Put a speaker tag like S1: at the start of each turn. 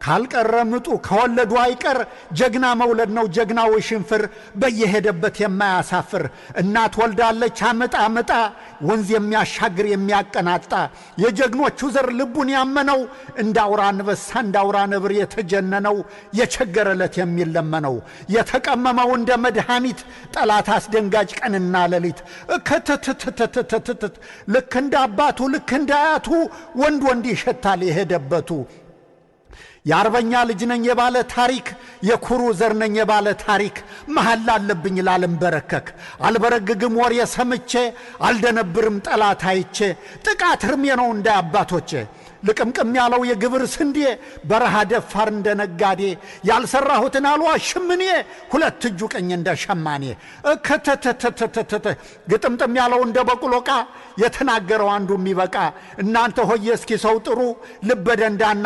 S1: ካልቀረ ምጡ ከወለዱ አይቀር ጀግና መውለድ ነው ጀግናው ሽንፍር በየሄደበት የማያሳፍር። እናት ወልዳለች አምጣ አምጣ ወንዝ የሚያሻግር የሚያቀናጣ፣ የጀግኖቹ ዘር ልቡን ያመነው፣ እንደ አውራ አንበሳ እንደ አውራ ነብር የተጀነነው፣ የቸገረለት የሚለመነው፣ የተቀመመው እንደ መድኃኒት ጠላት አስደንጋጭ ቀንና ሌሊት። እከትትትትትትት ልክ እንደ አባቱ ልክ እንደ አያቱ ወንድ ወንድ ይሸታል የሄደበቱ። የአርበኛ ልጅ ነኝ የባለ ታሪክ፣ የኩሩ ዘር ነኝ የባለ ታሪክ፣ መሐላ አለብኝ ላልንበረከክ፣ አልበረግግም ወሬ ሰምቼ፣ አልደነብርም ጠላት አይቼ፣ ጥቃት እርሜ ነው እንደ አባቶቼ። ልቅምቅም ያለው የግብር ስንዴ በረሃ ደፋር እንደ ነጋዴ፣ ያልሰራሁትን አልዋሽም እኔ፣ ሁለት እጁ ቀኝ እንደ ሸማኔ። እከተተተተተተ ግጥምጥም ያለው እንደ በቅሎ ዕቃ የተናገረው አንዱ የሚበቃ። እናንተ ሆዬ እስኪ ሰው ጥሩ ልበደንዳና